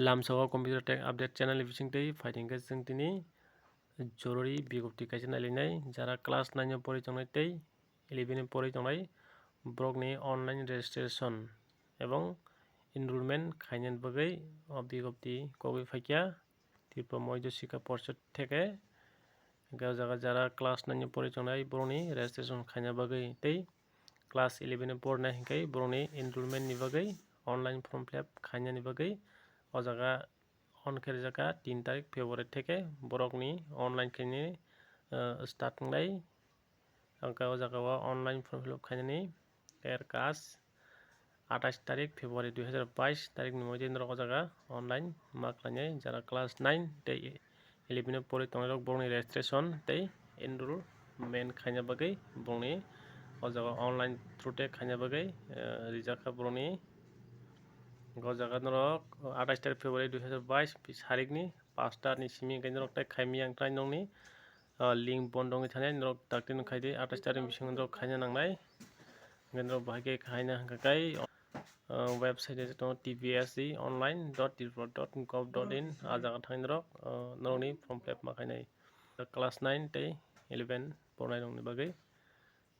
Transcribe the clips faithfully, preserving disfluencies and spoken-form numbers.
Lamsao Computer Tech Update channel ni bisingtwi phaidi hwnkhe chwng tini jorori bigopti kaisa nailainai, jara class nine o pori tongnai tei eleven o pori tongnai borokni online registration ebong enrollment khainani bagwi o bigopti kogwi phaikha Tripura Madhya Shikha Porishad theke. Hwnkhe o jaga jara class nine o pori tongnai borokni registration khaina bagwi tei class eleven o porinai hwnkhe borokni enrollment ni bagwi online form fill up khainani bagwi o jaga on khe rijak kha tin tarik February theke borokni online khainani, ah, start wngnai. Hwnkhe o jaga o online form fill up khainani er kas atais tarik February dui hazar bais tarik ni moide norok o jaga online ma khlainai, jara class nine tei eleven o pori tongnai rok borokni registration tei enrollment khaina bagwi borokni o jaga online through tei khaina bagwi, eh, rijak kha borokni. O jaga norok atais tarik February dui hazar bais sarikni pasta ni simi hwnkhe norok tei khaimya wngkha nokni, ah, link bondo wngwi thanai, norok dakti no khaidi, atais tarik bisingo norok khaina nangnai. Hwnkhe norok bahai khe khaina hwnkha khe, ah, website tongo T P S C online dot tripura dot gov dot in, ah jaga thangwi norok, ah, norokni form fill up ma khainai. Class nine tei eleven pornai rokni bagwi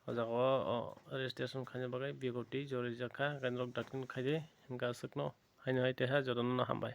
o jaga o, o, registration khaina bagwi bigopti jorori jakha, hwnkhe norok dakti no khaidi, hwnkhe aswkno haino hai tei ha jotono no hambai.